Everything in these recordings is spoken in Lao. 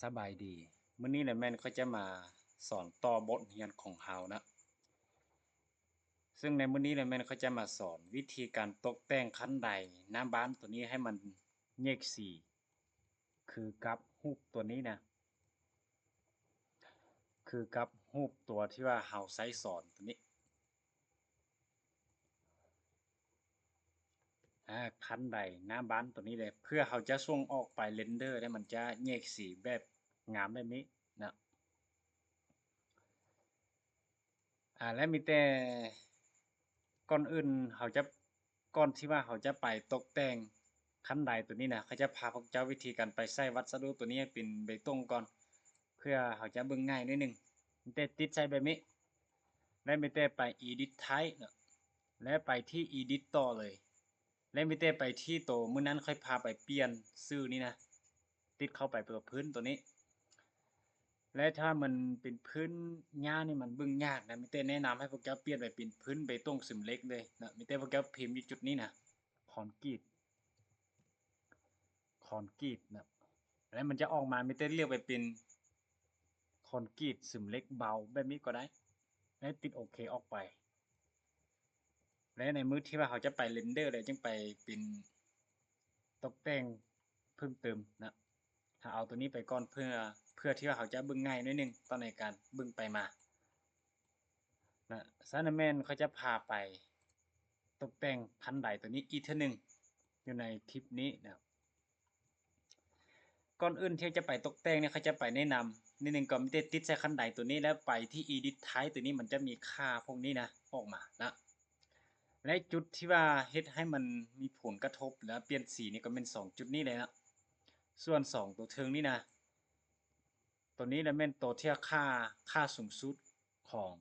ສະບາຍດີ ມື້ນີ້ລະແມ່ນຂ້ອຍຈະມາສອນຕໍ່ບົດຮຽນຂອງເຮົານະ ເຊິ່ງໃນມື້ນີ້ລະແມ່ນຂ້ອຍຈະມາສອນວິທີການຕົກແຕ່ງຄັນໄດໜ້າບ້ານໂຕນີ້ໃຫ້ມັນແຍກສີ ຄືກັບຮູບໂຕນີ້ນະ ຄືກັບຮູບຕົວທີ່ວ່າເຮົາໃຊ້ສອນໂຕນີ້. ອາ ຄັນໄດໜ້າບ້ານໂຕນີ້ເລີຍ ເພື່ອເຮົາຈະສົ່ງອອກໄປເຣັນເດີ ແລ້ວມັນຈະແຍກສີແບບງາມແບບນີ້ນະ. ອາ ແລະມີແຕ່ ກ່ອນອື່ນເຮົາຈະ ກ່ອນທີ່ວ່າເຮົາຈະໄປຕົກແຕ່ງຄັນໄດໂຕນີ້ນະ ຂ້ອຍຈະພາພວກເຈົ້າວິທີການໄປໃສ່ວັດສະດຸໂຕນີ້ໃຫ້ເປັນເບຕົງກ່ອນ ເພື່ອເຮົາຈະເບິ່ງງ່າຍໜ້ອຍໜຶ່ງ. ມີແຕ່ຕິດໃສ່ແບບນີ້ ແລະມີແຕ່ໄປ Edit Type ເນາະ ແລະໄປທີ່ Edit ຕໍ່ເລີຍ ແລະມີແຕ່ໄປທີ່ໂຕມື້ນັ້ນຂ້ອຍພາໄປປ່ຽນຊື່ນີ້ນະ ຕິດເຂົ້າໄປຕົວພື້ນໂຕນີ້ ແລະຖ້າມັນເປັນພື້ນຫຍ້ານີ້ມັນເບິ່ງຍາກນະ ມີແຕ່ແນະນຳໃຫ້ພວກເຈົ້າປ່ຽນໄປເປັນພື້ນເບຕົງເສີມເຫຼັກເລີຍນະ. ມີແຕ່ພວກເຈົ້າພິມຢູ່ຈຸດນີ້ນະ ຄອນກຣີດ ຄອນກຣີດນະ ແລະມັນຈະອອກມາ ມີແຕ່ເລືອກໄປເປັນຄອນກຣີດເສີມເຫຼັກເບົາແບບນີ້ກໍໄດ້ ແລະຕິດໂອເຄອອກໄປ. ແລະໃນມື້ທີ່ວ່າເຮົາຈະໄປເຣັນເດີ ແລ້ວຈຶ່ງໄປເປັນຕົກແຕ່ງເພີ່ມເຕີມນະ ເຮົາເອົາໂຕນີ້ໄປກ່ອນ ເພື່ອ ເພື່ອທີ່ວ່າເຮົາຈະເບິ່ງງ່າຍໜ້ອຍໜຶ່ງຕໍ່ໃນການເບິ່ງໄປມານະ. ສະນັ້ນແມ່ນຂ້ອຍຈະພາໄປຕົກແຕ່ງຄັນໄດໂຕນີ້ອີກເທື່ອໜຶ່ງຢູ່ໃນຄລິບນີ້ນະ. ກ່ອນອື່ນທີ່ຈະໄປຕົກແຕ່ງນີ້ ຂ້ອຍຈະໄປແນະນຳນິດໜຶ່ງກ່ອນ ມີແຕ່ຕິດໃສ່ຄັນໄດໂຕນີ້ ແລ້ວໄປທີ່ Edit Type ໂຕນີ້ ມັນຈະມີຄ່າພວກນີ້ນະອອກມານະ ແລະຈຸດທີ່ວ່າເຮັດໃຫ້ມັນມີຜົນກະທົບ ແລະປ່ຽນສີນີ້ກໍແມ່ນສອງຈຸດນີ້ແຫຼະນະ. ສ່ວນສອງໂຕເທິງນີ້ນະ ໂຕນີ້ລະແມ່ນໂຕທີ່ຄ່າ ຄ່າສູງສຸດຂອງ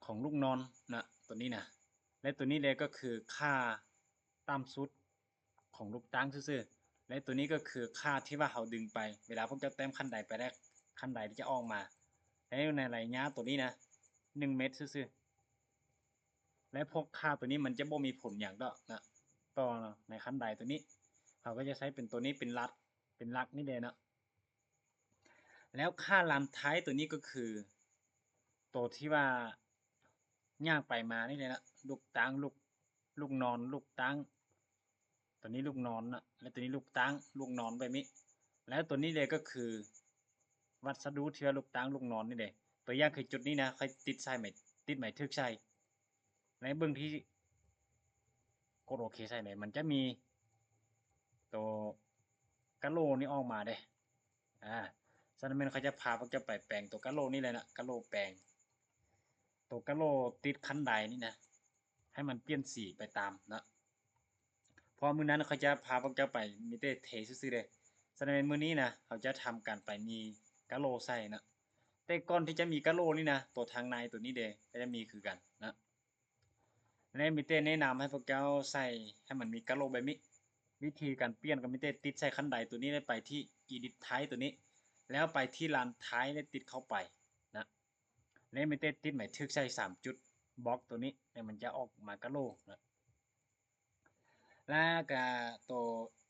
ຂອງລູກນອນນະ ໂຕນີ້ນະ ແລະໂຕນີ້ແຫຼະກໍຄືຄ່າຕ່ຳສຸດຂອງລູກຕັ້ງຊື່ໆ ແລະໂຕນີ້ກໍຄືຄ່າທີ່ວ່າເຮົາດຶງໄປ ເວລາພວກເຈົ້າແຕ້ມຄັນໄດໄປແລ້ວ ຄັນໄດທີ່ຈະອອກມາ ແລະຢູ່ໃນໄລຍະໂຕນີ້ນະ ໜຶ່ງເມັດຊື່ໆ ແລະພວກຄ່າໂຕນີ້ມັນຈະບໍ່ມີຜົນຫຍັງດອກນະ ຕໍ່ໃນຄັນໄດໂຕນີ້ ເຮົາກໍຈະໃຊ້ເປັນໂຕນີ້ເປັນຫຼັກ ເປັນຫຼັກນີ້ແຫຼະເນາະ. ແລ້ວຄ່າລານທ້າຍໂຕນີ້ກໍຄື ໂຕທີ່ວ່າຍ່າງໄປມານີ້ແຫຼະເນາະ ລູກຕັ້ງ ລູກ ລູກນອນ ລູກຕັ້ງ ໂຕນີ້ລູກນອນເນາະ ແລະໂຕນີ້ລູກຕັ້ງ ລູກນອນແບບນີ້ ແລ້ວໂຕນີ້ເດກໍຄື ວັດສະດຸທີ່ວ່າລູກຕັ້ງ ລູກນອນນີ້ເດ ຕົວຢ່າງຄືຈຸດນີ້ນະ ຂ້ອຍຕິດໃສ່ໄໝ ຕິດໄໝຖືກໃສ່ ໃນເບື້ອງທີ່ກົດໂອເຄໃສ່ເລີຍ ມັນຈະມີໂຕກະໂຫຼນີ້ອອກມາເດ້. ອາ ສະນັ້ນແມ່ນຂ້ອຍຈະພາພວກເຈົ້າໄປແປງໂຕກະໂຫຼນີ້ເລີຍນະ ກະໂຫຼແປງ ໂຕກະໂຫຼຕິດຄັນໄດນີ້ນະ ໃຫ້ມັນປ່ຽນສີໄປຕາມນະ ເພາະມື້ນັ້ນຂ້ອຍຈະພາພວກເຈົ້າໄປມີແຕ່ເທຊື່ໆເດ້. ສະນັ້ນແມ່ນມື້ນີ້ນະ ເຮົາຈະທຳການໄປມີກະໂຫຼໃສ່ນະ ແຕ່ກ່ອນທີ່ຈະມີກະໂຫຼນີ້ນະ ໂຕທາງໃນໂຕນີ້ເດ ກໍຈະມີຄືກັນນະ ແລະມີແຕ່ແນະນຳໃຫ້ພວກເຈົ້າໃສ່ໃຫ້ມັນມີກະໂຫຼແບບນີ້. ວິທີການປ່ຽນກໍມີແຕ່ຕິດໃສ່ຄັນໄດໂຕນີ້ ແລ້ວໄປທີ່ Edit Type ໂຕນີ້ ແລ້ວໄປທີ່ລານທ້າຍ ແລ້ວຕິດເຂົ້າໄປນະ ແລະມີແຕ່ຕິດໝາຍຖືກໃສ່ສາມຈຸດ ບລັອກໂຕນີ້ ແລ້ວມັນຈະອອກມາກະໂຫຼນະ. ແລ້ວກະໂຕ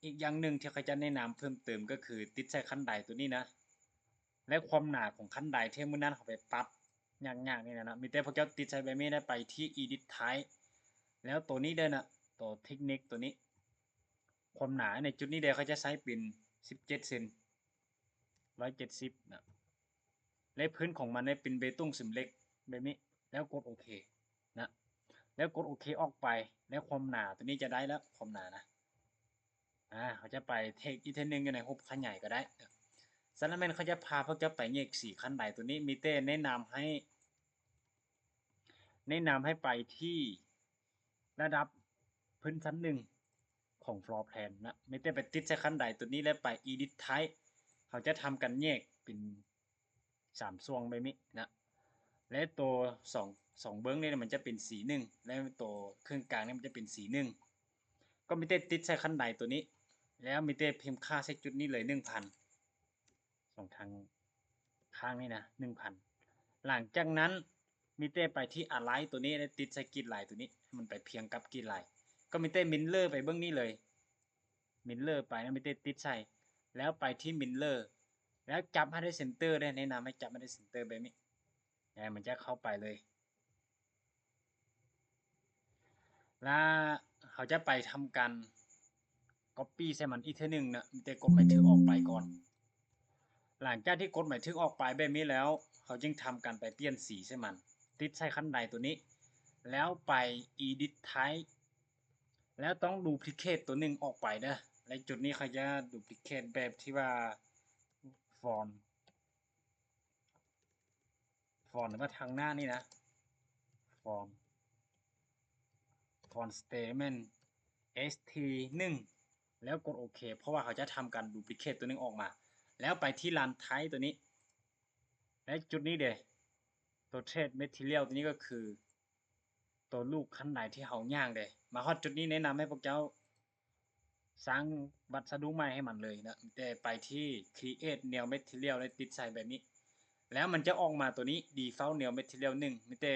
ອີກຢ່າງໜຶ່ງທີ່ຂ້ອຍຈະແນະນຳເພີ່ມເຕີມກໍຄື ຕິດໃສ່ຄັນໄດໂຕນີ້ນະ ແລະຄວາມໜາຂອງຄັນໄດທີ່ມື້ນັ້ນເຮົາໄປປັບຍາກໆນີ້ນະເນາະ ມີແຕ່ພວກເຈົ້າຕິດໃສ່ແບບນີ້ ແລ້ວໄປທີ່ Edit Type ແລ້ວໂຕນີ້ເດີນະ ໂຕເທັກນິກໂຕນີ້ ຄວາມໜາໃນຈຸດນີ້ເດ ຂ້ອຍຈະໃຊ້ເປັນສິບເຈັດເຊັນ ຮ້ອຍເຈັດສິບນະ ແລະພື້ນຂອງມັນເດເປັນເບຕົງເສີມເຫຼັກແບບນີ້ ແລ້ວກົດໂອເຄນະ ແລ້ວກົດໂອເຄອອກໄປ ແລ້ວຄວາມໜາໂຕນີ້ຈະໄດ້ແລ້ວ ຄວາມໜານະ. ອາ ເຮົາຈະໄປເທັກອີກເທື່ອໜຶ່ງຢູ່ໃນຮູບຂະຫຍາຍກໍໄດ້. ສະນັ້ນແມ່ນຂ້ອຍຈະພາພວກເຈົ້າໄປແຍກສີຄັນໄດໂຕນີ້ ມີແຕ່ແນະນຳໃຫ້ ແນະນຳໃຫ້ໄປທີ່ລະດັບພື້ນຊັ້ນໜຶ່ງຂອງ Floor Plan ນະ ມີແຕ່ໄປຕິດໃສ່ຄັນໄດໂຕນີ້ ແລ້ວໄປ Edit Type ເຮົາຈະທຳການແຍກເປັນສາມຊ່ວງແບບນີ້ນະ ແລະໂຕສອງ ສອງເບື້ອງນີ້ມັນຈະເປັນສີໜຶ່ງ ແລະໂຕເຄິ່ງກາງນີ້ມັນຈະເປັນສີໜຶ່ງ ກໍມີແຕ່ຕິດໃສ່ຄັນໄດໂຕນີ້ ແລ້ວມີແຕ່ພິມຄ່າໃສ່ຈຸດນີ້ເລີຍ ໜຶ່ງພັນ ສອງທາງຂ້າງນີ້ນະ ໜຶ່ງພັນ. ຫຼັງຈາກນັ້ນມີແຕ່ໄປທີ່ Align ໂຕນີ້ ແລ້ວຕິດໃສ່ Grid Line ໂຕນີ້ ໃຫ້ມັນໄປພຽງກັບ Grid Line ກໍມີແຕ່ Mirror ໄປເບື້ອງນີ້ເລີຍ Mirror ໄປນະ ມີແຕ່ຕິດໃສ່ ແລ້ວໄປທີ່ມິລເລີ ແລ້ວຈັບໃຫ້ໄດ້ເຊັນເຕີເດີ້ ແນະນຳໃຫ້ຈັບໃຫ້ໄດ້ເຊັນເຕີແບບນີ້ ແລ້ວມັນຈະເຂົ້າໄປເລີຍ ແລ້ວເຮົາຈະໄປທຳການກັອບປີ້ໃສ່ມັນອີກເທື່ອໜຶ່ງນະ ມີແຕ່ກົດໝາຍຖືກອອກໄປກ່ອນ. ຫຼັງຈາກທີ່ກົດໝາຍຖືກອອກໄປແບບນີ້ແລ້ວ ເຮົາຈຶ່ງທຳການໄປປ່ຽນສີໃສ່ມັນ ຕິດໃສ່ຄັນໄດຕົວນີ້ ແລ້ວໄປ Edit Type ແລ້ວຕ້ອງ Duplicate ຕົວໜຶ່ງອອກໄປເດີ້ ແລະ ຈຸດນີ້ເຂົາຈະ Duplicate ແບບທີ່ວ່າ Font Font ຫຼືວ່າທາງໜ້ານີ້ນະ Font Font Style ແມ່ນ ST ໜຶ່ງ ແລ້ວກົດໂອເຄ ເພາະວ່າເຮົາຈະທຳການ Duplicate ຕົວໜຶ່ງອອກມາ ແລ້ວໄປທີ່ Run Type ຕົວນີ້ ແລະ ຈຸດນີ້ເດ ຕົວ Trace Material ຕົວນີ້ກໍຄື ຕົວລູກຄັນໄດທີ່ເຮົາຍ່າງເດ. ມາຮອດຈຸດນີ້ແນະນຳໃຫ້ພວກເຈົ້າສ້າງວັດສະດຸໃໝ່ໃຫ້ມັນເລີຍນະ ມີແຕ່ໄປທີ່ Create New Material ແລ້ວຕິດໃສ່ແບບນີ້ ແລ້ວມັນຈະອອກມາຕົວນີ້ Default New Material ໜຶ່ງ ມີແຕ່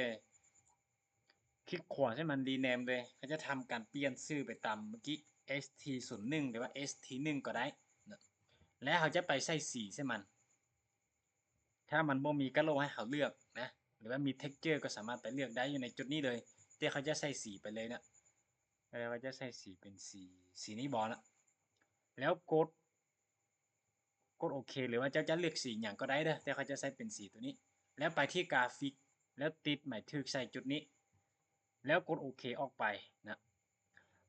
ຄລິກຂວາໃສ່ມັນ Rename ເລີຍ. ເຮົາຈະທຳການປ່ຽນຊື່ໄປຕາມເມື່ອກີ້ ST ສູນໜຶ່ງ ຫຼືວ່າ ST ໜຶ່ງ ກໍໄດ້ນະ ແລ້ວເຮົາຈະໄປໃສ່ສີໃສ່ມັນ. ຖ້າມັນບໍ່ມີກະໂຫຼໃຫ້ເຮົາເລືອກນະ ຫຼືວ່າມີ texture ກໍສາມາດໄປເລືອກໄດ້ຢູ່ໃນຈຸດນີ້ເລີຍ ແຕ່ເຂົາຈະໃສ່ສີໄປເລີຍນະ ເຂົາຈະໃສ່ສີເປັນສີ ສີນີ້ບໍນະ ແລ້ວກົດ ກົດໂອເຄ ຫຼືວ່າເຈົ້າຈະເລືອກສີຫຍັງກໍໄດ້ເດີ້ ແຕ່ເຂົາຈະໃສ່ເປັນສີຕົວນີ້ ແລ້ວໄປທີ່ກຣາຟິກ ແລ້ວຕິດໝາຍຖືກໃສ່ຈຸດນີ້ ແລ້ວກົດໂອເຄອອກໄປນະ.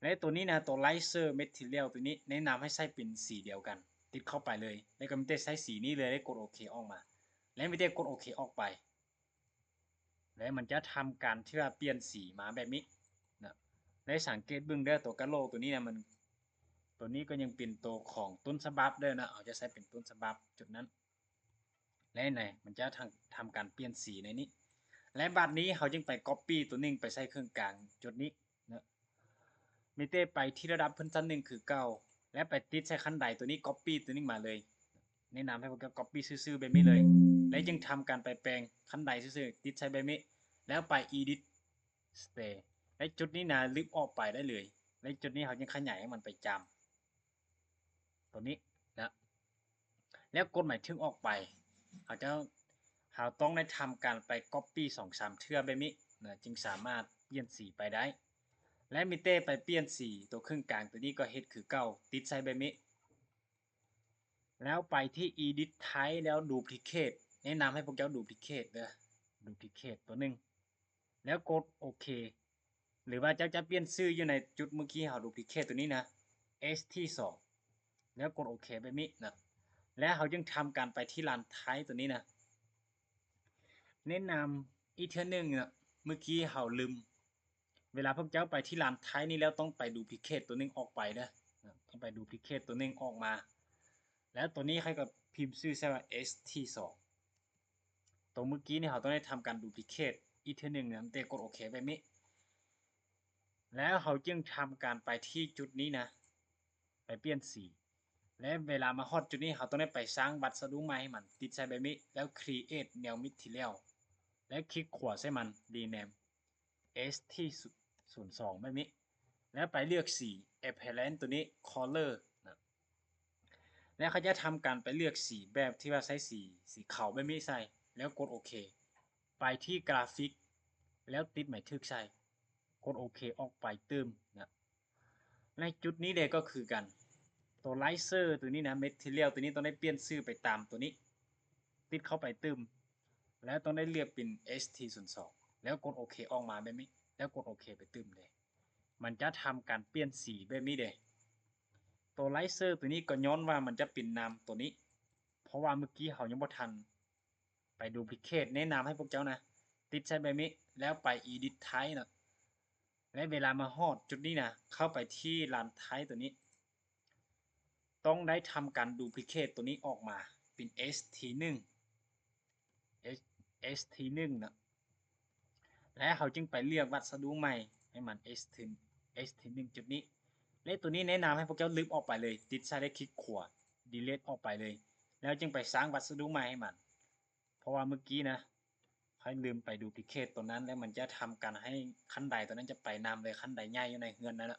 ແລະ ຕົວນີ້ນະ ຕົວ Layer Material ຕົວນີ້ແນະນຳໃຫ້ໃຊ້ເປັນສີດຽວກັນ ຕິດເຂົ້າໄປເລີຍ ແລ້ວກໍມີແຕ່ໃຊ້ສີນີ້ເລີຍ ແລ້ວກົດໂອເຄອອກມາ ແລ້ວມີແຕ່ກົດໂອເຄອອກໄປ ແລ້ວມັນຈະທຳການທີ່ວ່າປ່ຽນສີມາແບບນີ້ນະ. ແລະ ສັງເກດເບິ່ງເດີ້ ຕົວກະໂຫຼຕົວນີ້ນະ ມັນ ຕົວນີ້ກໍຍັງເປັນຕົວຂອງຕົ້ນສະບັບເດີ້ນະ ເຮົາຈະໃຊ້ເປັນຕົ້ນສະບັບຈຸດນັ້ນ. ແລະ ໃນ ມັນຈະທຳ ທຳການປ່ຽນສີໃນນີ້ ແລະ ບາດນີ້ເຮົາຈຶ່ງໄປ Copy ຕົວໜຶ່ງໄປໃສ່ເຄິ່ງກາງຈຸດນີ້ເນາະ ມີແຕ່ໄປທີ່ລະດັບເພິ່ນຊັ້ນໜຶ່ງຄືເກົ່າ ແລະ ໄປຕິດໃສ່ຄັນໄດຕົວນີ້ Copy ຕົວໜຶ່ງມາເລີຍ ແນະນຳໃຫ້ພວກເຈົ້າ Copy ຊື່ໆ ແບບນີ້ເລີຍ ແລະ ຈຶ່ງທຳການໄປແປງຄັນໄດຊື່ໆ ຕິດໃສ່ແບບນີ້ ແລ້ວໄປ Edit Style ແລະ ຈຸດນີ້ນະ ລຶບອອກໄປໄດ້ເລີຍ ແລະ ຈຸດນີ້ເຮົາຈຶ່ງຂະຫຍາຍໃຫ້ມັນໄປຈາມ ຕົວນີ້ນະ ແລ້ວກົດໝາຍເຖິງອອກໄປ ເຮົາຈະ ເຮົາຕ້ອງໄດ້ທຳການໄປ Copy ສອງສາມເທື່ອແບບນີ້ນະ ຈຶ່ງສາມາດປ່ຽນສີໄປໄດ້ ແລະ ມີແຕ່ໄປປ່ຽນສີຕົວເຄິ່ງກາງຕົວນີ້ກໍເຮັດຄືເກົ່າ ຕິດໃສ່ແບບນີ້ ແລ້ວໄປທີ່ Edit Type ແລ້ວ Duplicate ແນະນຳໃຫ້ພວກເຈົ້າ Duplicate ເດີ້ Duplicate ຕົວໜຶ່ງ ແລ້ວກົດໂອເຄ ຫຼືວ່າເຈົ້າຈະປ່ຽນຊື່ຢູ່ໃນຈຸດເມື່ອກີ້ເຮົາ Duplicate ຕົວນີ້ນະ ST ສອງ ແລ້ວກົດໂອເຄແບບນີ້ນະ ແລ້ວເຮົາຈຶ່ງທຳການໄປທີ່ Run Type ຕົວນີ້ນະ ແນະນຳອີກເທື່ອໜຶ່ງນະ ເມື່ອກີ້ເຮົາລືມ ເວລາພວກເຈົ້າໄປທີ່ Run Type ນີ້ແລ້ວ ຕ້ອງໄປ Duplicate ຕົວໜຶ່ງອອກໄປເດີ້ ຕ້ອງໄປ Duplicate ຕົວໜຶ່ງອອກມາ ແລ້ວຕົວນີ້ຂ້ອຍກໍພິມຊື່ໃສ່ວ່າ ST ສອງ ຕົວເມື່ອກີ້ນີ້ເຮົາຕ້ອງໄດ້ທຳການ Duplicate ອີກເທື່ອໜຶ່ງນະ ແຕ່ກົດໂອເຄແບບນີ້ ແລ້ວເຮົາຈຶ່ງທຳການໄປທີ່ຈຸດນີ້ນະ ໄປປ່ຽນສີ ແລະ ເວລາມາຮອດຈຸດນີ້ ເຮົາຕ້ອງໄດ້ໄປສ້າງວັດສະດຸໃໝ່ໃຫ້ມັນ ຕິດໃສ່ແບບນີ້ ແລ້ວ Create New Material ແລະ ຄລິກຂວາໃສ່ມັນ Rename ST ສູນສອງ ແບບນີ້ ແລ້ວໄປເລືອກສີ Apparent ຕົວນີ້ Color ນະ ແລ້ວເຂົາຈະທຳການໄປເລືອກສີແບບທີ່ວ່າໃຊ້ສີ ສີຂາວແບບນີ້ໃສ່ ແລ້ວກົດໂອເຄ ໄປທີ່ກຣາຟິກ ແລ້ວຕິດໝາຍຖືກໃສ່ ກົດໂອເຄອອກໄປຕື່ມນະ. ໃນຈຸດນີ້ເດກໍຄືກັນ ຕົວ Layer ຕົວນີ້ນະ Material ຕົວນີ້ຕ້ອງໄດ້ປ່ຽນຊື່ໄປຕາມຕົວນີ້ ຕິດເຂົ້າໄປຕື່ມ ແລ້ວຕ້ອງໄດ້ເລືອກເປັນ ST ສູນສອງ ແລ້ວກົດໂອເຄອອກມາແບບນີ້ ແລ້ວກົດໂອເຄໄປຕື່ມເດ ມັນຈະທຳການປ່ຽນສີແບບນີ້ເດ. ຕົວ Layer ຕົວນີ້ກໍຍ້ອນວ່າມັນຈະເປັນນາມຕົວນີ້ ເພາະວ່າເມື່ອກີ້ເຮົາຍັງບໍ່ທັນໄປ Duplicate ແນະນຳໃຫ້ພວກເຈົ້ານະ ຕິດໃສ່ແບບນີ້ ແລ້ວໄປ Edit Type ນະ ແລະ ເວລາມາຮອດຈຸດນີ້ນະ ເຂົ້າໄປທີ່ Run Type ຕົວນີ້ ຕ້ອງໄດ້ທຳການ Duplicate ຕົວນີ້ອອກມາເປັນ ST ໜຶ່ງ ST ໜຶ່ງນະ ແລະ ເຮົາຈຶ່ງໄປເລືອກວັດສະດຸໃໝ່ໃຫ້ມັນ ST ST ໜຶ່ງ ຈຸດນີ້ ແລະ ຕົວນີ້ແນະນຳໃຫ້ພວກເຈົ້າລຶບອອກໄປເລີຍ ຕິດໃສ່ ແລະ ຄລິກຂວາ Delete ອອກໄປເລີຍ ແລ້ວຈຶ່ງໄປສ້າງວັດສະດຸໃໝ່ໃຫ້ມັນ ເພາະວ່າເມື່ອກີ້ນະ ຂ້ອຍລືມໄປ Duplicate ຕົວນັ້ນ ແລ້ວມັນຈະທຳການໃຫ້ຄັນໄດຕົວນັ້ນຈະໄປນຳເລີຍ ຄັນໄດໃຫຍ່ຢູ່ໃນເຮືອນນັ້ນນະ.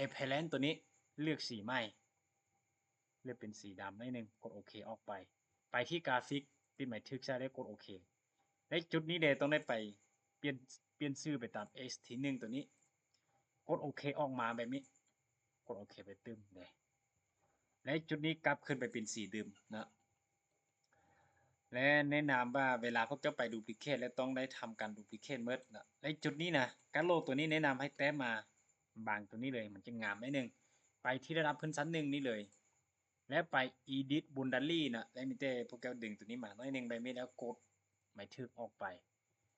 Apparent ຕົວນີ້ເລືອກສີໃໝ່ ຫຼືເປັນສີດຳໜ້ອຍໜຶ່ງ, ກົດໂອເຄອອກໄປ. ໄປທີ່ກຣາຟິກ, ຕິດໝາຍຖືກໃສ່ ແລ້ວກົດໂອເຄ. ໃນຈຸດນີ້ເດ ຕ້ອງໄດ້ໄປປ່ຽນ, ປ່ຽນຊື່ໄປຕາມ ເອັດທີໜຶ່ງ ຕົວນີ້, ກົດໂອເຄອອກມາແບບນີ້, ກົດໂອເຄໄປຕື່ມເດ. ໃນຈຸດນີ້ກັບຄືນໄປເປັນສີເດີມນະ. ແລະ ແນະນຳວ່າເວລາພວກເຈົ້າໄປດູພລິເຄດແລ້ວ ຕ້ອງໄດ້ທຳການດູພລິເຄດໝົດນະ. ໃນຈຸດນີ້ນະ ກາໂລຕົວນີ້ແນະນຳໃຫ້ແຕ້ມມາບາງຕົວນີ້ເລີຍ, ມັນຈະງາມໜ້ອຍໜຶ່ງ. ໄປທີ່ລະດັບພື້ນຊັ້ນໜຶ່ງນີ້ເລີຍ ແລ້ວໄປ Edit Boundary ນະ, ແລ້ວມີແຕ່ພວກເຈົ້າດຶງຕົວນີ້ມາໜ້ອຍໜຶ່ງແບບນີ້ ແລ້ວກົດໝາຍຖືກອອກໄປ.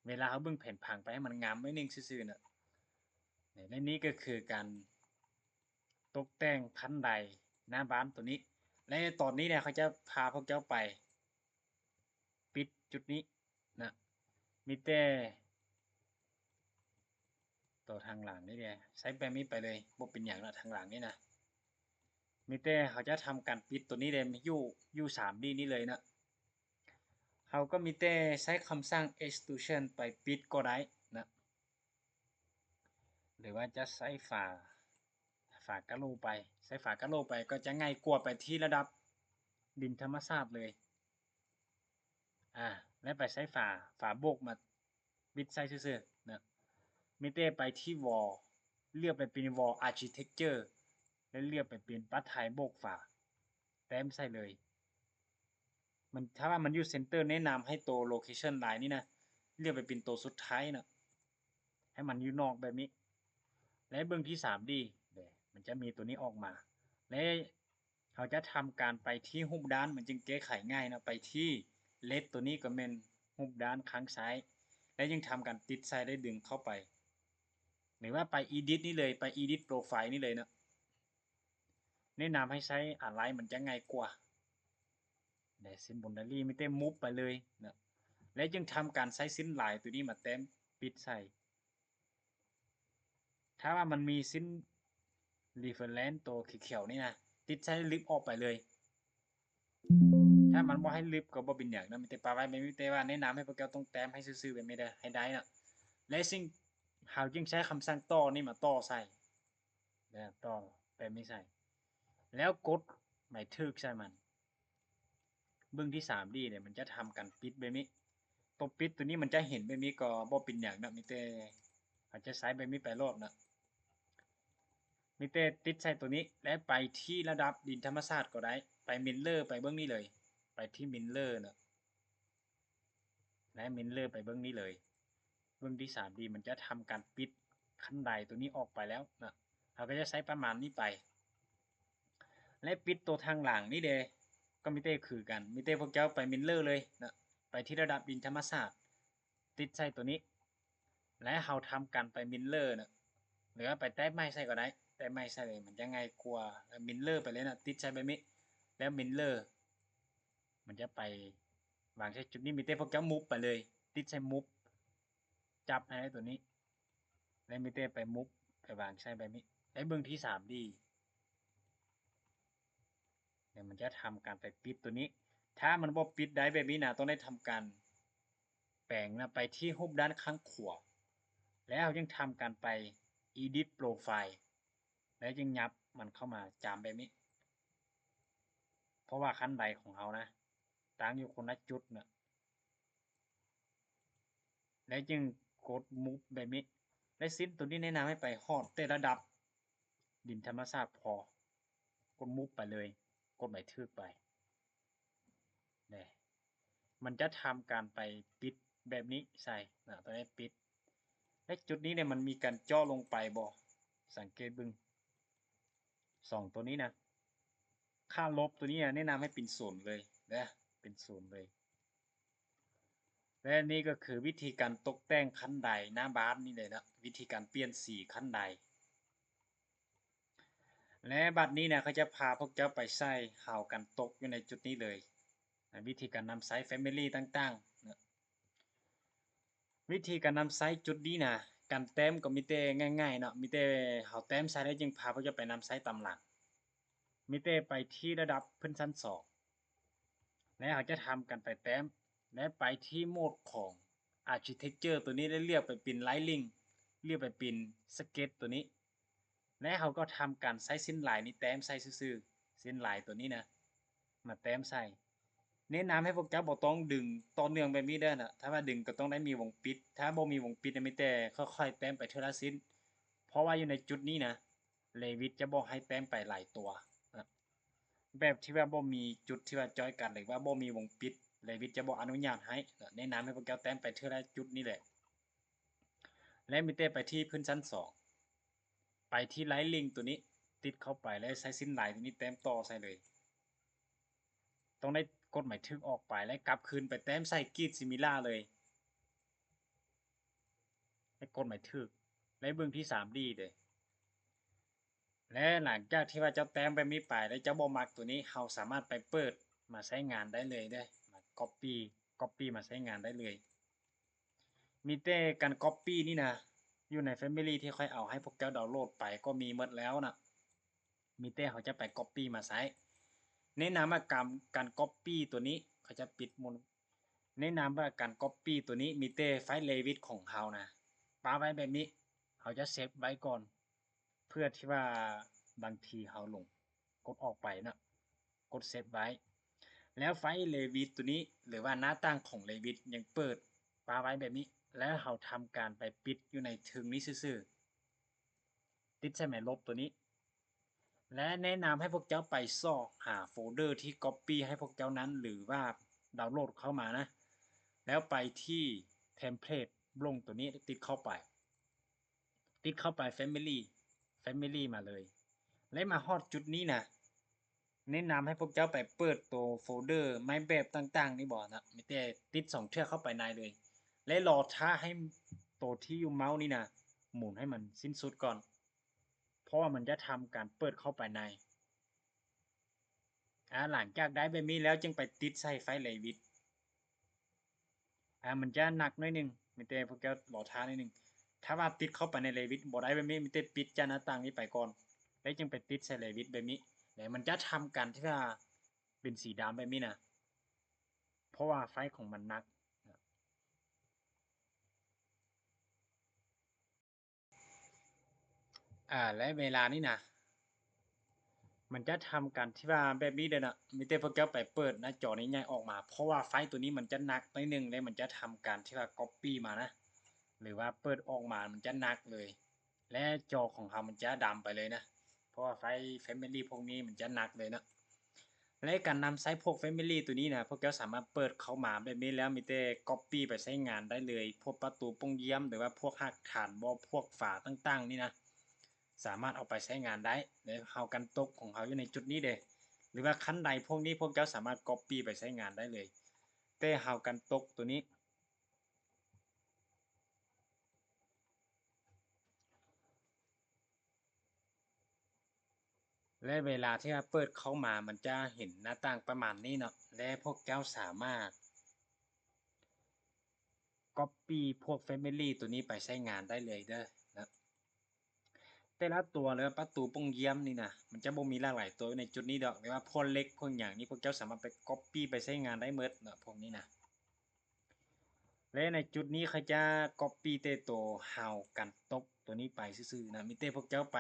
ເວລາເຮົາເບິ່ງແຜນຜັງໄປໃຫ້ມັນງາມໜ້ອຍໜຶ່ງຊື່ໆນະ. ແລະ ນີ້ກໍຄືການຕົກແຕ່ງຂັ້ນໄດໜ້າບ້ານຕົວນີ້. ແລະ ຕອນນີ້ເນຍ ເຂົາຈະພາພວກເຈົ້າໄປປິດຈຸດນີ້ນະ. ມີແຕ່ຕົວທາງຫຼັງນີ້ເດ ໃຊ້ແບບນີ້ໄປເລີຍ, ບໍ່ເປັນຫຍັງນະ ທາງຫຼັງນີ້ນະ. ມີແຕ່ເຮົາຈະທຳການປິດຕົວນີ້ເດ ຢູ່, ຢູ່ສາມດີນີ້ເລີຍນະ. ເຮົາກໍມີແຕ່ໃຊ້ຄຳສັ່ງ Extrusion ໄປປິດກໍໄດ້ນະ ຫຼືວ່າຈະໃຊ້ຝາ, ຝາກະໂຫຼໄປ, ໃຊ້ຝາກະໂຫຼໄປກໍຈະງ່າຍກວ່າ. ໄປທີ່ລະດັບດິນທຳມະຊາດເລີຍ ອາ ແລ້ວໄປໃຊ້ຝາ, ຝາໂບກມາປິດໃສ່ຊື່ໆນະ. ມີແຕ່ໄປທີ່ Wall, ເລືອກໄປເປັນ Wall Architecture ແລ້ວເລືອກໄປເປັນປາດໄທໂບກຝາ, ແຕ້ມໃສ່ເລີຍ. ມັນ, ຖ້າວ່າມັນຢູ່ Center ແນະນຳໃຫ້ໂຕ Location Line ນີ້ນະ ເລືອກໄປເປັນໂຕສຸດທ້າຍນະ, ໃຫ້ມັນຢູ່ນອກແບບນີ້. ແລະ ເບິ່ງທີ່ສາມດີເດ ມັນຈະມີໂຕນີ້ອອກມາ. ແລະ ເຮົາຈະທຳການໄປທີ່ຮູບດ້ານ, ມັນຈຶ່ງແກ້ໄຂງ່າຍນະ. ໄປທີ່ Red ໂຕນີ້ກໍແມ່ນຮູບດ້ານຂ້າງຊ້າຍ, ແລະ ຈຶ່ງທຳການຕິດໃສ່ ແລະ ດຶງເຂົ້າໄປ. ຫຼືວ່າໄປ Edit ນີ້ເລີຍ, ໄປ Edit Profile ນີ້ເລີຍນະ. ແນະນຳໃຫ້ໃຊ້ Align ມັນຈະງ່າຍກວ່າ. ແລະ ເສັ້ນ Boundary ມີແຕ່ Move ໄປເລີຍນະ, ແລະ ຈຶ່ງທຳການໃຊ້ເສັ້ນລາຍຕົວນີ້ມາແຕ້ມປິດໃສ່. ຖ້າວ່າມັນມີເສັ້ນ Reference ຕົວຂຽວໆນີ້ນະ, ຕິດໃສ່ແລ້ວລຶບອອກໄປເລີຍ. ຖ້າມັນບໍ່ໃຫ້ລຶບກໍບໍ່ເປັນຫຍັງນະ, ມີແຕ່ປະໄວ້. ມີແຕ່ວ່າແນະນຳໃຫ້ພວກເຈົ້າຕ້ອງແຕ້ມໃຫ້ຊື່ໆແບບນີ້ເດີ, ໃຫ້ໄດ້ນະ. ແລະ ສິ່ງ, ເຮົາຈຶ່ງໃຊ້ຄຳສັ່ງຕໍ່ນີ້ມາຕໍ່ໃສ່. ແລ້ວຕໍ່ແປບນີ້ໃສ່ ແລ້ວກົດໝາຍຖືກໃສ່ມັນ. ເບິ່ງທີ່ສາມດີເດ ມັນຈະທຳການປິດແບບນີ້. ຕົວປິດຕົວນີ້ມັນຈະເຫັນແບບນີ້ກໍບໍ່ເປັນຫຍັງນະ, ມີແຕ່ເຮົາຈະໃຊ້ແບບນີ້ໄປໂລດນະ. ມີແຕ່ຕິດໃສ່ຕົວນີ້ ແລະ ໄປທີ່ລະດັບດິນທຳມະຊາດກໍໄດ້, ໄປ Mirror ໄປເບິ່ງນີ້ເລີຍ, ໄປທີ່ Mirror ນະ. ແລະ Mirror ໄປເບິ່ງນີ້ເລີຍ. ເບິ່ງທີ່ສາມດີ ມັນຈະທຳການປິດຂັ້ນໄດຕົວນີ້ອອກໄປແລ້ວນະ. ເຮົາກໍຈະໃຊ້ປະມານນີ້ໄປ ແລະ ປິດໂຕທາງຫຼັງນີ້ເດ ກໍມີແຕ່ຄືກັນ, ມີແຕ່ພວກເຈົ້າໄປ Mirror ເລີຍນະ, ໄປທີ່ລະດັບດິນທຳມະຊາດ, ຕິດໃສ່ຕົວນີ້ ແລະ ເຮົາທຳການໄປ Mirror ນະ, ຫຼືວ່າໄປແຕ້ມໄມ້ໃສ່ກໍໄດ້, ແຕ້ມໄມ້ໃສ່ເລີຍ ມັນຈະງ່າຍກວ່າ. ແລ້ວ Mirror ໄປເລີຍນະ, ຕິດໃສ່ແບບນີ້ ແລ້ວ Mirror ມັນຈະໄປວາງໃສ່ຈຸດນີ້. ມີແຕ່ພວກເຈົ້າ Move ໄປເລີຍ, ຕິດໃສ່ Move, ຈັບໃຫ້ໄດ້ຕົວນີ້ ແລ້ວມີແຕ່ໄປ Move ໄປວາງໃສ່ແບບນີ້. ໄດ້ເບິ່ງທີ່ສາມດີ ແລ້ວມັນຈະທຳການໄປປິດຕົວນີ້. ຖ້າມັນບໍ່ປິດໄດ້ແບບນີ້ນະ, ຕ້ອງໄດ້ທຳການແປງນະ, ໄປທີ່ຮູບດ້ານຂ້າງຂວາ ແລ້ວເຮົາຈຶ່ງທຳການໄປ Edit Profile ແລ້ວຈຶ່ງຫຍັບມັນເຂົ້າມາຈາມແບບນີ້. ເພາະວ່າຂັ້ນໄດຂອງເຮົານະ ຕັ້ງຢູ່ຄົນລະຈຸດນະ, ແລ້ວຈຶ່ງກົດ Move ແບບນີ້. ແລະ ເສັ້ນຕົວນີ້ແນະນຳໃຫ້ໄປຮອດແຕ່ລະດັບດິນທຳມະຊາດພໍ, ກົດ Move ໄປເລີຍ, ກົດໝາຍຖືກໄປ. ແນ່ ມັນຈະທຳການໄປປິດແບບນີ້ໃສ່ນະ, ຕົວນີ້ປິດ. ແລະ ຈຸດນີ້ເນຍ ມັນມີການເຈາະລົງໄປບໍ່? ສັງເກດເບິ່ງ ສອງຕົວນີ້ນະ, ຄ່າລົບຕົວນີ້ນະ ແນະນຳໃຫ້ເປັນສູນເລີຍເດີ, ເປັນສູນເລີຍ. ແລະ ນີ້ກໍຄືວິທີການຕົກແຕ່ງຂັ້ນໄດໜ້າບ້ານນີ້ເລີຍເນາະ, ວິທີການປ່ຽນສີຂັ້ນໄດ. ແລະ ບັດນີ້ນະ ຂ້າຈະພາພວກເຈົ້າໄປໃສ່ຮາວກັນຕົກຢູ່ໃນຈຸດນີ້ເລີຍ, ນະ ວິທີການນຳໃຊ້ Family ຕ່າງໆນະ. ວິທີການນຳໃຊ້ຈຸດນີ້ນະ ການແຕ້ມກໍມີແຕ່ງ່າຍໆເນາະ, ມີແຕ່ເຮົາແຕ້ມໃສ່ແລ້ວຈຶ່ງພາພວກເຈົ້າໄປນຳໃຊ້ຕາມຫຼັງ. ມີແຕ່ໄປທີ່ລະດັບພື້ນຊັ້ນສອງ ແລະ ເຮົາຈະທຳການໄປແຕ້ມ ແລະ ໄປທີ່ໂໝດຂອງ Architecture ຕົວນີ້ ແລະ ເລືອກໄປເປັນ Lighting ເລືອກໄປເປັນ Sketch ຕົວນີ້ ແລະ ເຮົາກໍທຳການໃຊ້ເສັ້ນລາຍນີ້ແຕ້ມໃສ່ຊື່ ເສັ້ນລາຍຕົວນີ້ນະ ມາແຕ້ມໃສ່. ແນະນຳໃຫ້ພວກເຈົ້າບໍ່ຕ້ອງດຶງຕໍ່ເນື່ອງແບບນີ້ເດີນະ, ຖ້າວ່າດຶງກໍຕ້ອງໄດ້ມີວົງປິດ, ຖ້າບໍ່ມີວົງປິດນະ ມີແຕ່ຄ່ອຍໆແຕ້ມໄປເທື່ອລະເສັ້ນ, ເພາະວ່າຢູ່ໃນຈຸດນີ້ນະ Revit ຈະບໍ່ໃຫ້ແຕ້ມໄປຫຼາຍຕົວນະ. ແບບທີ່ວ່າບໍ່ມີຈຸດທີ່ວ່າຈອຍກັນ ຫຼືວ່າບໍ່ມີວົງປິດ Revit ຈະບໍ່ອະນຸຍາດໃຫ້ນະ. ແນະນຳໃຫ້ພວກເຈົ້າແຕ້ມໄປເທື່ອລະຈຸດນີ້ແຫຼະ ແລະ ມີແຕ່ໄປທີ່ພື້ນຊັ້ນສອງ ໄປທີ່ Line Link ຕົວນີ້ ຕິດເຂົ້າໄປ ແລະ ໃຊ້ເສັ້ນລາຍຕົວນີ້ແຕ້ມຕໍ່ໃສ່ເລີຍ. ຕ້ອງໄດ້ກົດໝາຍຖືກອອກໄປ ແລະ ກັບຄືນໄປແຕ້ມໃສ່ Grid Similar ເລີຍ. ໃຫ້ກົດໝາຍຖືກ ແລະ ເບິ່ງທີ່ ສາມດີ ເດ້. ແລະ ຫຼັງຈາກທີ່ວ່າເຈົ້າແຕ້ມແບບນີ້ໄປ ແລະ ເຈົ້າບໍ່ມັກຕົວນີ້ ເຮົາສາມາດໄປເປີດມາໃຊ້ງານໄດ້ເລີຍເດ້, ມາ copy copy ມາໃຊ້ງານໄດ້ເລີຍ. ມີແຕ່ການ copy ນີ້ນະ ຢູ່ໃນ Family ທີ່ຂ້ອຍເອົາໃຫ້ພວກເຈົ້າດາວໂຫຼດໄປກໍມີໝົດແລ້ວນະ. ມີແຕ່ເຮົາຈະໄປ copy ມາໃຊ້. ແນະນຳວ່າການ ການ copy ຕົວນີ້ ເຂົາຈະປິດໝົດ. ແນະນຳວ່າການ copy ຕົວນີ້ ມີແຕ່ໄຟລ໌ Revit ຂອງເຮົານະ ປະໄວ້ແບບນີ້. ເຮົາຈະ save ໄວ້ກ່ອນ ເພື່ອທີ່ວ່າບາງທີເຮົາຫຼົງກົດອອກໄປເນາະ, ກົດ save ໄວ້. ແລ້ວໄຟລ໌ Revit ຕົວນີ້ ຫຼືວ່າໜ້າຕ່າງຂອງ Revit ຍັງເປີດປະໄວ້ແບບນີ້, ແລ້ວເຮົາທຳການໄປປິດຢູ່ໃນເທິງນີ້ຊື່ໆ. ຕິດໃສ່ໄມ້ລົບຕົວນີ້ ແລະ ແນະນຳໃຫ້ພວກເຈົ້າໄປຊອກຫາໂຟລເດີທີ່ copy ໃຫ້ພວກເຈົ້ານັ້ນ ຫຼືວ່າດາວໂຫຼດເຂົ້າມານະ, ແລ້ວໄປທີ່ Template ບລັອງຕົວນີ້ ຕິດເຂົ້າໄປ, ຕິດເຂົ້າໄປ Family Family ມາເລີຍ. ແລະ ມາຮອດຈຸດນີ້ນະ ແນະນຳໃຫ້ພວກເຈົ້າໄປເປີດໂຕໂຟລເດີໄມ້ແບບຕ່າງໆນີ້ບໍນະ, ມີແຕ່ຕິດສອງເທື່ອເຂົ້າໄປໃນເລີຍ ແລະ ລໍຖ້າໃຫ້ໂຕທີ່ຢູ່ເມົານີ້ນະ ໝູນໃຫ້ມັນສິ້ນສຸດກ່ອນ ເພາະວ່າມັນຈະທຳການເປີດເຂົ້າໄປໃນ. ອາ ຫຼັງຈາກໄດ້ແບບນີ້ແລ້ວ ຈຶ່ງໄປຕິດໃສ່ໄຟລ໌ Revit. ອາ ມັນຈະໜັກໜ້ອຍໜຶ່ງ, ມີແຕ່ພວກເຈົ້າລໍຖ້າໜ້ອຍໜຶ່ງ. ຖ້າວ່າຕິດເຂົ້າໄປໃນ Revit ບໍ່ໄດ້ແບບນີ້, ມີແຕ່ປິດຈາກໜ້າຕ່າງນີ້ໄປກ່ອນ ແລ້ວຈຶ່ງໄປຕິດໃສ່ Revit ແບບນີ້ ແລ້ວມັນຈະທຳການທີ່ວ່າເປັນສີດຳແບບນີ້ນະ ເພາະວ່າໄຟລ໌ຂອງມັນໜັກ. ອາ ແລະ ເວລານີ້ນະ ມັນຈະທຳການທີ່ວ່າແບບນີ້ເດີນະ, ມີແຕ່ພວກເຈົ້າໄປເປີດໜ້າຈໍນີ້ໃຫຍ່ອອກມາ ເພາະວ່າໄຟລ໌ຕົວນີ້ມັນຈະໜັກໜ້ອຍໜຶ່ງ ແລະ ມັນຈະທຳການທີ່ວ່າ copy ມານະ ຫຼືວ່າເປີດອອກມາ ມັນຈະໜັກເລີຍ ແລະ ຈໍຂອງເຮົາມັນຈະດຳໄປເລີຍນະ ເພາະວ່າໄຟລ໌ Family ພວກນີ້ມັນຈະໜັກເລີຍເນາະ. ແລະ ການນຳໃຊ້ພວກ Family ຕົວນີ້ນະ ພວກເຈົ້າສາມາດເປີດເຂົ້າມາແບບນີ້ແລ້ວ ມີແຕ່ copy ໄປໃຊ້ງານໄດ້ເລີຍ. ພວກປະຕູປ່ອງຢ້ຽມ ຫຼືວ່າພວກຮາກຖານບໍ ພວກຝາຕ່າງໆນີ້ນະ ສາມາດເອົາໄປໃຊ້ງານໄດ້. ແລະ ຮາວກັນຕົກຂອງເຮົາຢູ່ໃນຈຸດນີ້ເດ້ ຫຼືວ່າຂັ້ນໄດພວກນີ້ ພວກເຈົ້າສາມາດ copy ໄປໃຊ້ງານໄດ້ເລີຍ. ແຕ່ຮາວກັນຕົກຕົວນີ້ ແລະ ເວລາທີ່ວ່າເປີດເຂົ້າມາ ມັນຈະເຫັນໜ້າຕ່າງປະມານນີ້ເນາະ ແລະ ພວກເຈົ້າສາມາດ copy ພວກ Family ຕົວນີ້ໄປໃຊ້ງານໄດ້ເລີຍເດີນະ. ແຕ່ລະຕົວ ຫຼືວ່າປະຕູປ່ອງຢ້ຽມນີ້ນະ ມັນຈະບໍ່ມີຫຼາກຫຼາຍຕົວຢູ່ໃນຈຸດນີ້ດອກ, ແຕ່ວ່າພວກເຫຼັກພວກຫຍັງນີ້ ພວກເຈົ້າສາມາດໄປ copy ໄປໃຊ້ງານໄດ້ໝົດເນາະ ພວກນີ້ນະ. ແລະ ໃນຈຸດນີ້ຂ້ອຍຈະ copy ແຕ່ໂຕຮາວກັນຕົກຕົວນີ້ໄປຊື່ໆນະ, ມີແຕ່ພວກເຈົ້າໄປ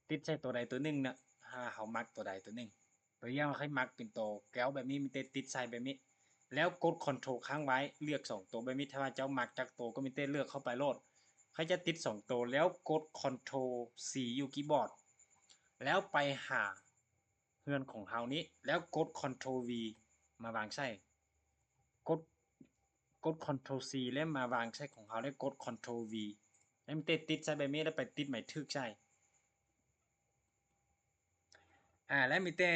ຕິດໃສ່ໂຕໃດໂຕໜຶ່ງນະ, ຖ້າເຮົາມັກໂຕໃດໂຕໜຶ່ງ. ຕົວຢ່າງ ຂ້ອຍມັກເປັນໂຕແກ້ວແບບນີ້, ມີແຕ່ຕິດໃສ່ແບບນີ້ ແລ້ວກົດ Ctrl ຄ້າງໄວ້ ເລືອກສອງໂຕແບບນີ້. ຖ້າວ່າເຈົ້າມັກຈັກໂຕກໍມີແຕ່ເລືອກເຂົ້າໄປໂລດ. ຂ້ອຍຈະຕິດສອງໂຕ ແລ້ວກົດ Ctrl C ຢູ່ຄີບອດ ແລ້ວໄປຫາ ເຮືອນຂອງເຮົານີ້ ແລ້ວກົດ Ctrl V ມາວາງໃສ່ ກົດ ກົດ Ctrl C ແລ້ວມາວາງໃສ່ຂອງເຮົາ ແລ້ວກົດ Ctrl V ແລ້ວມີແຕ່ຕິດໃສ່ແບບນີ້ ແລ້ວໄປຕິດໝາຍຖືກໃສ່. ອາ ແລ້ວມີແຕ່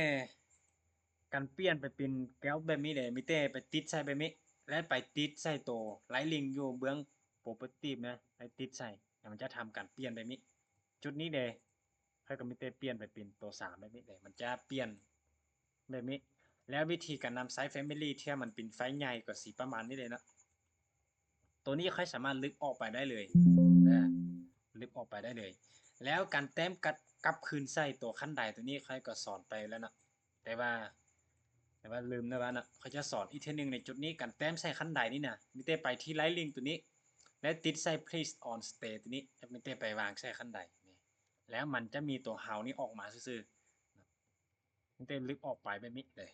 ການປ່ຽນໄປເປັນແກ້ວແບບນີ້ເດ້ ມີແຕ່ໄປຕິດໃສ່ແບບນີ້ ແລ້ວໄປຕິດໃສ່ໂຕ Line Link ຢູ່ເບື້ອງ Perspective ນະ ໄປຕິດໃສ່ ແລ້ວມັນຈະທຳການປ່ຽນແບບນີ້. ຈຸດນີ້ເດ້ ຂ້ອຍກໍມີແຕ່ປ່ຽນໄປເປັນຕົວສາມແບບນີ້ເດ້ ມັນຈະປ່ຽນແບບນີ້. ແລ້ວວິທີການນຳໃຊ້ Family ເທື່ອມັນເປັນໄຟລ໌ໃຫຍ່ກໍຊິປະມານນີ້ເດ້ເນາະ. ໂຕນີ້ຂ້ອຍສາມາດລຶບອອກໄປໄດ້ເລີຍນະ ລຶບອອກໄປໄດ້ເລີຍ. ແລ້ວການແຕ້ມກັບ ກັບຄືນໃສ່ຕົວຂັ້ນໄດຕົວນີ້ ຂ້ອຍກໍສອນໄປແລ້ວເນາະ ແຕ່ວ່າ ແຕ່ວ່າລືມແລ້ວວ່າເນາະ ຂ້ອຍຈະສອນອີກເທື່ອໜຶ່ງໃນຈຸດນີ້. ການແຕ້ມໃສ່ຂັ້ນໄດນີ້ນະ ມີແຕ່ໄປທີ່ Line Link ຕົວນີ້ ແລ້ວຕິດໃສ່ Place on Stair ຕົວນີ້ ແລ້ວມີແຕ່ໄປວາງໃສ່ຂັ້ນໄດນີ້ ແລ້ວມັນຈະມີຕົວເຮົານີ້ອອກມາຊື່ໆ. ມີແຕ່ລຶບອອກໄປແບບນີ້ເລີຍ.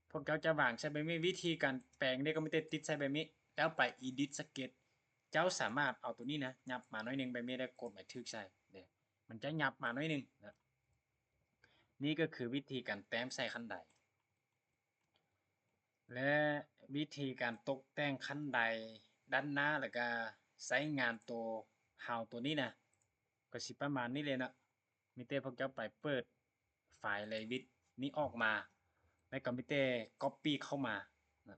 ພວກເຈົ້າຈະວາງໃສ່ແບບນີ້ ວິທີການແປງເດ້ກໍມີແຕ່ຕິດໃສ່ແບບນີ້ ແລ້ວໄປ Edit Sketch ເຈົ້າສາມາດເອົາໂຕນີ້ນະ ຫຍັບມາໜ້ອຍໜຶ່ງແບບນີ້ ແລ້ວກົດໝາຍຖືກໃສ່ເດ້ ມັນຈະຫຍັບມາໜ້ອຍໜຶ່ງນະ. ນີ້ກໍຄືວິທີການແຕ້ມໃສ່ຂັ້ນໄດ ແລະ ວິທີການຕົກແຕ່ງຂັ້ນໄດດ້ານໜ້າ ແລ້ວກະໃຊ້ງານໂຕ How ໂຕນີ້ນະ ກໍຊິປະມານນີ້ເລີຍເນາະ. ມີແຕ່ພວກເຈົ້າໄປເປີດໄຟລ໌ Revit ນີ້ອອກມາ ແລ້ວກໍມີແຕ່ Copy ເຂົ້າມານະ.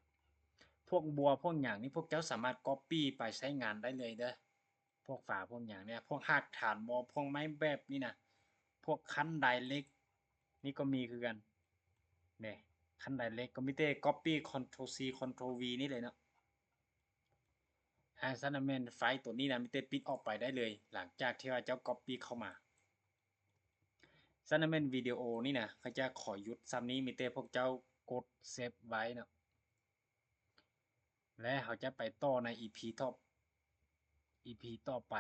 ພວກບົວພວກຫຍັງນີ້ພວກເຈົ້າສາມາດ Copy ໄປໃຊ້ງານໄດ້ເລີຍເດີ້. ພວກຝາພວກຫຍັງນີ້ ພວກຮາກຖານບໍ ພວກໄມ້ແບບນີ້ນະ ພວກຂັ້ນໄດເຫຼັກນີ້ກໍມີຄືກັນເດ້. ຂັ້ນໄດເຫຼັກກໍມີແຕ່ Copy Ctrl C Ctrl V ນີ້ເລີຍເນາະ. ອາ ສະນັ້ນແມ່ນໄຟລ໌ໂຕນີ້ນະ ມີແຕ່ປິດອອກໄປໄດ້ເລີຍ ຫຼັງຈາກທີ່ວ່າເຈົ້າ Copy ເຂົ້າມາ. ສະນັ້ນແມ່ນວິດີໂອນີ້ນະ ຂ້າພະເຈົ້າຂໍຢຸດຊ່ຳນີ້ ມີແຕ່ພວກເຈົ້າກົດ Save ໄວ້ເນາະ ແລະ ເຮົາຈະໄປຕໍ່ໃນ EP ຕໍ່ EP ຕໍ່ໄປ